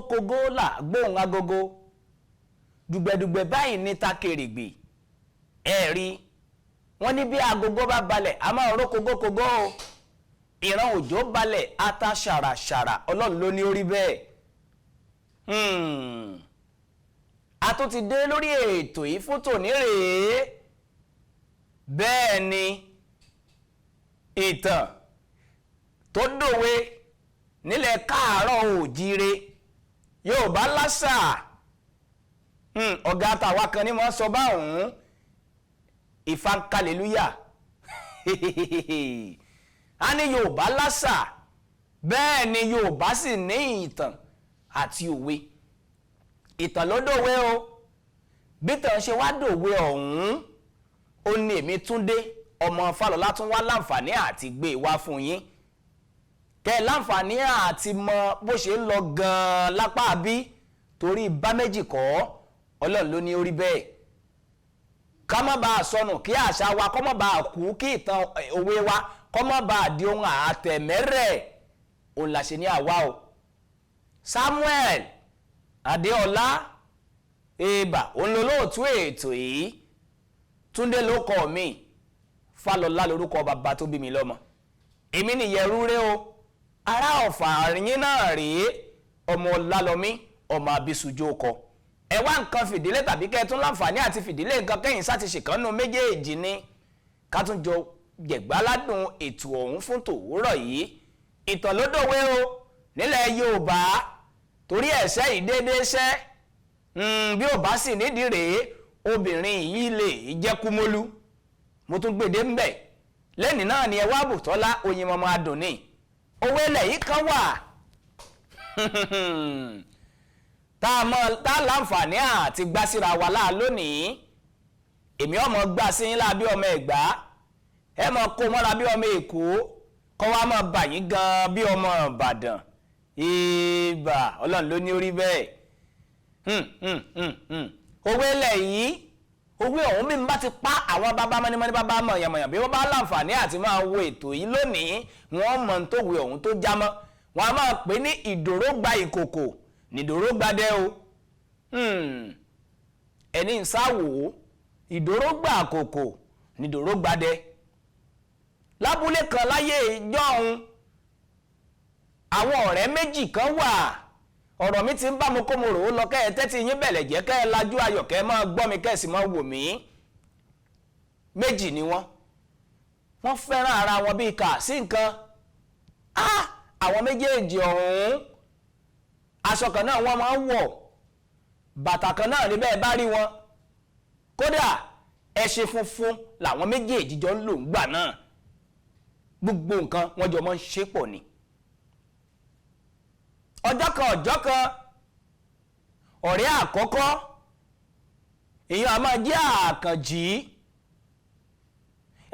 Kógókógó là gbóhùn agogo, dùgbẹ̀dùgbẹ̀ báyìí ní ta kèrègbè. Ẹ rí wọ́n ní bí agogo bá balẹ̀, a máa ró kógókógó o. Ìran òjò balẹ̀, ata ṣàràṣàrà. Ọlọ́run ló ní orí bẹ́ẹ̀. A tún ti dé lórí ètò yìí fún tòní rèé. Bẹ́ẹ̀ ni, ìtàn tó dòwe nílẹ̀ káàárọ̀ òjíire, Yorùbá lásà. Ọ̀gá àtàwa kan ní wọ́n sọ báwọn ìfankalélúyà a ní Yorùbá lásà. Bẹ́ẹ̀ ni, Yorùbá sì ní ìtàn àti òwe. Ìtàn ló dòwe o. Bí tàn ṣe wá dòwe ọ̀hún, ó ní èmi Túndé ọmọ Fálọlá tún wá láǹfààní àti gbé e wá fún yín, kẹ́ ẹ láǹfààní àti mọ bó ṣe ń lọ gan-an lápá bí. Torí bá méjì kọ́, Ọlọ́run ló ní orí bẹ́ẹ̀. Ká má bàa sọnù, kí àṣà wa kó má bàa kú, kí ìtàn òwe wa kó má bàa di ohun àtẹ̀mẹ́rẹ̀, òun là ṣe ní àwa o. Samuel Adéọlá Ebà òun lolóòtú ètò yìí. Túndé ló kọ mi, Fálọlá lórúkọ bàbá tó bí mi lọ́mọ. Èmi nìyẹn rúré o, ará Ọ̀fà àríyìn náà rèé, ọmọ Ọlálọ́mí, ọmọ Abisujú kọ. Ẹ wá nǹkan fìdílé tàbí kẹ́ ẹ tún láǹfààní àti fìdílé nǹkan kẹ́yìn sá ti ṣèkánú méjèèjì ni, ká tún jọ jẹ̀gbáládùn ètò ọ̀hún fún tòwúrọ̀ yìí. Ìtàn ló dòwe o nílẹ̀ Yorùbá, torí ẹ̀ṣẹ́ yìí déédéé ṣẹ́. Bí ò bá sì nídìí rèé, obìnrin yìí lè jẹ́ kúmólú. Mo tún gbèdé ńbẹ̀ lẹ́nìí náà ni. Ẹ wá bùtọ́lá oyin mọ́mọ́ adùn ní owó ilẹ̀ yìí kan wà tá a mọ tá a láǹfààní àti gbá síra wa láà lónìí. Èmi ọmọ gbà sí yín láà bí ọmọ Ẹ̀gbá, ẹ mọ kó mọ́ra bí ọmọ Èkó, kọ́ wa mọ̀ bà yín gan bí ọmọ Ìbàdàn. Ìbà, Ọlọ́run ló ní orí bẹ́ẹ̀. Owó ilẹ̀ yìí, owó ọ̀hún, bí n bá ti pa àwọn bàbá mọ́nímọ́ní, bàbá mọ̀yànmọ̀yàn, bí wọ́n bá láǹfààní àti máa wo ètò yìí lónìí, wọ́n mọ̀ ní tó wé ọ̀hún tó já mọ́. Wọ́n á máa pè ní ìdòrógba ìkòkò nìdòrógbadẹ́ o. Ẹni ń sáwò ìdòrógbà àkòkò nìdòrógbadẹ́. Lábúlé kan láyé ìjọ́un, àwọn ọ̀rẹ́ méjì kan wà. Ọ̀rọ̀ mi ti ń bá mo kó mo rò ó lọ. Kẹ́ ẹ tẹ́tí yín bẹ̀lẹ̀ jẹ́, kẹ́ ẹ lajú ayọ̀, kẹ́ ẹ máa gbọ́ mi, kẹ́ ẹ sì máa wò mí. Méjì ni wọ́n. Wọ́n fẹ́ràn ara wọn bíi kà sí nǹkan. Àwọn méjèèjì ọ̀hún, aṣọ kan náà wọ́n máa ń wọ̀, bàtà kan náà ní bẹ́ẹ̀ bá rí wọn. Kódà, ẹṣin funfun làwọn méjèèjì jọ ń lò ń gbà náà. Gbogbo nǹkan wọ́n jọ máa ń ṣe pọ̀ ni. Ọjọ́ kan, ọjọ́ kan, ọ̀rẹ́ àkọ́kọ́, èèyàn a máa jẹ́ Àkànjì,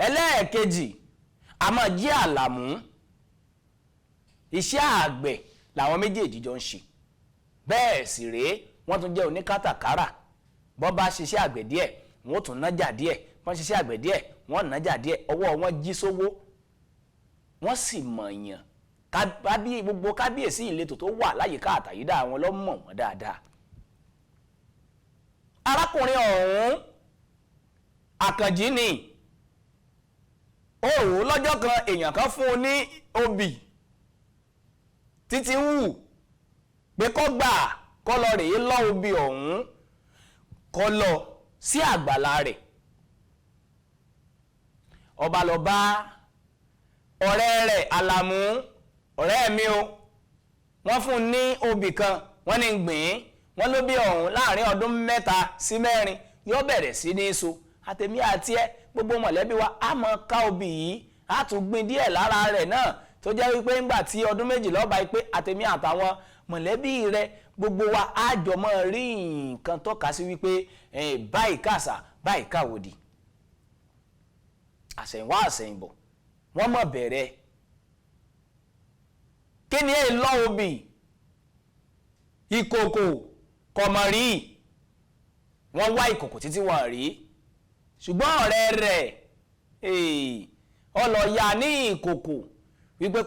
ẹlẹ́ẹ̀kejì a máa jẹ́ Àlàmú. Iṣẹ́ àgbẹ̀ làwọn méjèèjì jọ ń ṣe. Bẹ́ẹ̀ sì rèé, wọ́n tún jẹ́ oníkátàkárà. Bọ́ bá ṣiṣẹ́ àgbẹ̀ díẹ̀, wọ́n tún nájà díẹ̀. Wọ́n ṣiṣẹ́ àgbẹ̀ díẹ̀, wọ́n nájà díẹ̀. Ọwọ́ wọn jí sówó, wọ́n sì mọ̀ọ́yàn. Gbogbo kábíyèsí ìletò tó wà láyìíká àtàyídá àwọn ló mọ̀ wọ́n dáadáa. Arákùnrin ọ̀hún, Àkànjí ni. Ó rò ó lọ́jọ́ kan, èèyàn kan fún un ní obì títí ń wù pé kó gbà kó lọ rèé lọ́ obì ọ̀hún, kó lọ sí àgbàlá rẹ̀. Ọba lọ bá ọ̀rẹ́ rẹ̀ Àlàmú: "Ọ̀rẹ́ mi o, wọ́n fún un ní obì kan, wọ́n ní gbìn ín. Wọ́n ló bí ọ̀hún láàrin ọdún 3 sí 4 yóò bẹ̀rẹ̀ sí ní so. Àtẹ̀mí àti ẹ, gbogbo mọ̀lẹ́bí wa á mọ ká obì yìí, á tún gbin díẹ̀ lára rẹ̀ náà, tó jẹ́ wípé ńgbà tí ọdún 2 lọ́ba pé, àtẹ̀mí àtàwọn mọ̀lẹ́bí rẹ̀, gbogbo wa á jọ mọ́ rí nǹkan tọ́ka sí wípé báyìí kàṣà, báyìí káwòdì." Àṣẹ̀yìnwá àṣẹ̀yìnbọ̀, wọ́n mọ̀ bẹ̀rẹ̀ kí ni èè lọ́ obì ìkòkò kọ̀mọ̀ rí. Wọ́n wá ìkòkò títí wọ́n rí, ṣùgbọ́n ọ̀rẹ́ rẹ̀ ọlọ́ya ní ìkòkò wípé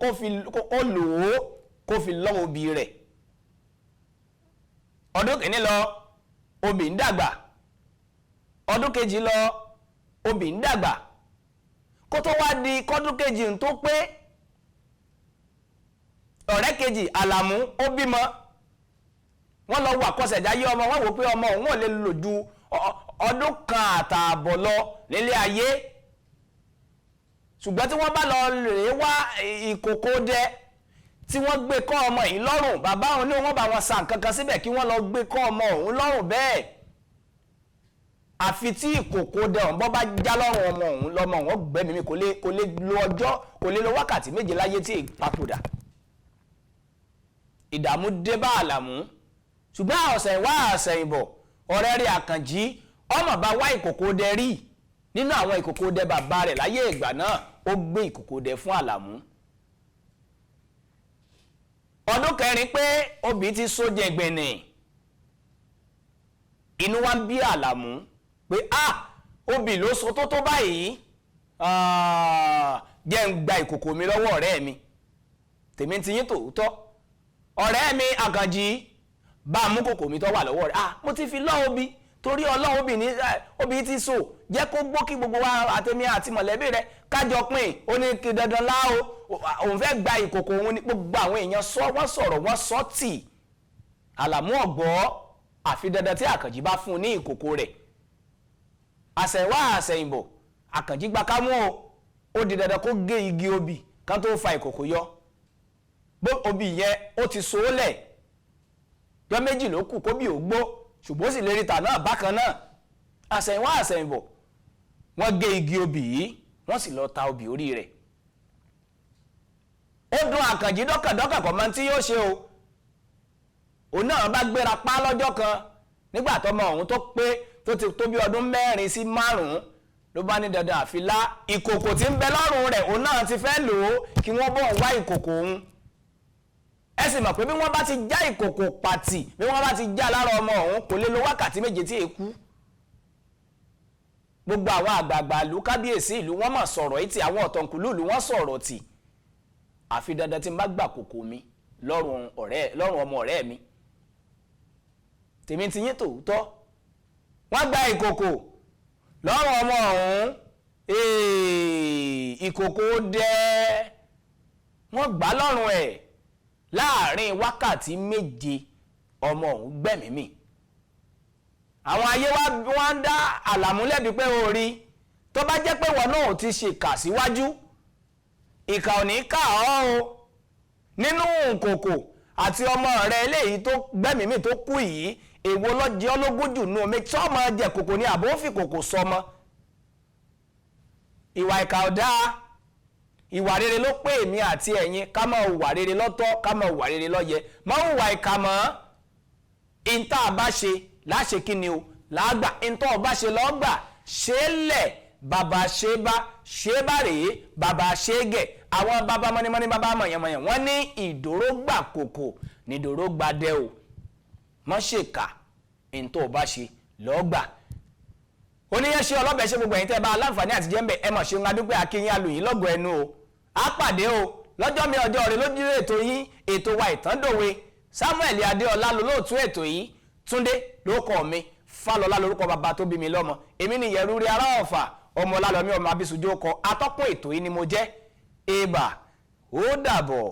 kó fi lò ó, kó fi lọ́ obì rẹ̀. Ọdún kìíní lọ, obì ń dàgbà. Ọdún kejì lọ, obì ń dàgbà. Kó tó wá di kọ́dún kejì ń tó pé, ọ̀rẹ́ kejì Àlàmú ó bímọ. Wọ́n lọ wà kọsẹ̀jáyé ọmọ, wọ́n wò pé ọmọ òun ò lè lò ju ọdún kan àtààbọ̀ lọ nílé ayé, ṣùgbọ́n tí wọ́n bá lọ rèé wá ìkòkò dẹ tí wọ́n gbé kọ́ ọmọ yìí lọ́rùn, bàbá òun ní wọ́n bá wọn sa nǹkan kan síbẹ̀ kí wọ́n lọ gbé kọ́ ọmọ òun lọ́rùn bẹ́ẹ̀, àfi tí ìkòkò dẹ ọ̀hún bọ́ bá já lọ́rùn ọmọ òun lọ́mọ òun gbẹ́mìí mi, kò lè lo ọjọ́, kò lè lo wákàtí 7 láyé tí ì papòdà. Ìdààmú dé bá Àlàmú, ṣùgbọ́n ọ̀sẹ̀ wá ọ̀sẹ̀ ìbọ̀, ọ̀rẹ́ rí Àkànjí ọmọ bá wá ìkòkò dẹ rí nínú àwọn ìkòkò dẹ bàbá rẹ̀ láyé ìgbà náà, ó gbé ìkòkò dẹ fún Àlàmú. Ọdún kẹrin pé, obì ti so jẹgbẹ̀nì. Inú wa ń bí Àlàmú pé a obì ló so tó tó báyìí, jẹ́ ń gba ìkòkò mi lọ́wọ́ ọ̀rẹ́ mi. Tèmi ti yín tòótọ́, ọ̀rẹ́ mi Àkànjí, bá a mú kòkò mi tó wà lọ́wọ́ rẹ̀. Ah, mo ti fi lọ́ obì torí Ọlọ́run, obì ní obì ti so, jẹ́ kó gbó kí gbogbo wa àtẹ̀mí àti mọ̀lẹ́bí rẹ̀ kájọ pín. Ó ní kí dandan lá o, òun fẹ́ gba ìkòkò òun ní. Gbogbo àwọn èèyàn sọ, wọ́n sọ̀rọ̀, wọ́n sọ tì, Àlàmú ọ̀gbọ́, àfi dandan tí Àkànjí bá fún un ní ìkòkò rẹ̀. Àṣẹ̀wá àṣẹ̀yìnbọ̀, Àkànjí gba kámú o. Ó di dandan kó gé igi obì kán tó fa ìkòkò yọ. Bó obì yẹn ó ti so ó lẹ̀, jọ 2 ló kù kóbì ò gbó, ṣùgbọ́n ó sì lè rí tà náà bákan náà. Àṣẹ̀yìnwá àṣẹ̀yìnbọ̀, wọ́n gé igi obì yìí, wọ́n sì lọ ta obì orí rẹ̀. Ó dùn Àkànjí dọ́kàndọ́kàn, kò mọ tí yóò ṣe o. Òun náà bá gbéra pa lọ́jọ́ kan nígbà tọmọ òun tó pé tó ti tó bí ọdún 4 sí 5, ló bá ní dandan àfilá ìkòkò tí ń bẹ lọ́rùn rẹ̀, òun náà ti fẹ́ lò ó, kí wọ́n bọ̀ wá ìkòkò òun. Ẹ sì mọ̀ pé bí wọ́n bá ti já ìkòkò pàtì, bí wọ́n bá ti já lára ọmọ òun, kò lè lo wákàtí 7 tí èkú. Gbogbo àwọn àgbààgbà ìlú, kábíyèsí ìlú, wọ́n mọ̀ sọ̀rọ̀ etí àwọn ọ̀tọ̀nkùlú ìlú, wọ́n sọ̀rọ̀ tì, àfi dandan tí n bá gbà kòkò mi lọ́rùn ọ̀rẹ́, lọ́rùn ọmọ ọ̀rẹ́ mi. Tèmi ti yín tòótọ́, wọ́n gba ìkòkò lọ́rùn ọmọ ọ̀hún. Ìkòkò dẹ́ wọ́n gbà lọ́rùn ẹ̀, láàrin wákàtí 7 ọmọ ọ̀hún gbẹ̀mí mì. Àwọn ayé wa wọ́n ń dá Àlàmú lẹ́bi pé ó rí tó bá jẹ́ pé wọn náà ti ṣèkà síwájú, ìkà ò ní kà ọ́ o. Nínú kòkò àti ọmọ rẹ eléyìí tó gbẹ̀mí mì tó kú yìí, èwo ló jẹ ọ́ lógún jù nù omi tí ọmọ jẹ kòkò ní àbó fi kòkò sọmọ? Ìwà ìkà ò dáa. Ìwà rere ló pé èmi àti ẹ̀yin ká máa hùwà rere lọ́tọ̀, ká máa hùwà rere lọ́yẹ, máa hùwà ìkà mọ́. Ìta bá ṣe láṣẹ kí ni o làágbà, ìtọ́ ọba ṣe lọ́gbà ṣe é lẹ̀. Bàbá ṣe bá ṣe bá rèé, bàbá ṣe é gẹ̀. Àwọn bàbá mọ́nímọ́ní, bàbá mọ̀yànmọ̀yàn, wọ́n ní ìdòró gbà kòkò nídòró gbadẹ o. Mọ́ ṣèkà, ìtọ́ ọba ṣe lọ́gbà. Oníyẹn ṣe ọlọ́bẹ̀ ṣe. Gbogbo ẹ̀yin tẹ́ bá aláǹfààní àti jẹ́ńbẹ̀, ẹ mọ̀ ṣe ń adúpẹ́, akínyìn alùyìn lọ́gọ̀ ẹnu o. Á pàdé o lọ́jọ́ mi ọjọ́ rẹ lójú ètò yín, ètò wa Ìtàndòwe. Samuel Adéọlá lolóòtú ètò yìí. Túndé lórúkọ mi, Fálọlá lórúkọ bàbá tó bí mi lọ́mọ. Èmi ni Yẹ̀rú rí ará Ọ̀fà, ọmọ Ọlálọ́mí, ọmọ Abísùnjó kọ. Atọ́kùn ètò yìí ni mo jẹ́. Ebà, ó dàbọ̀.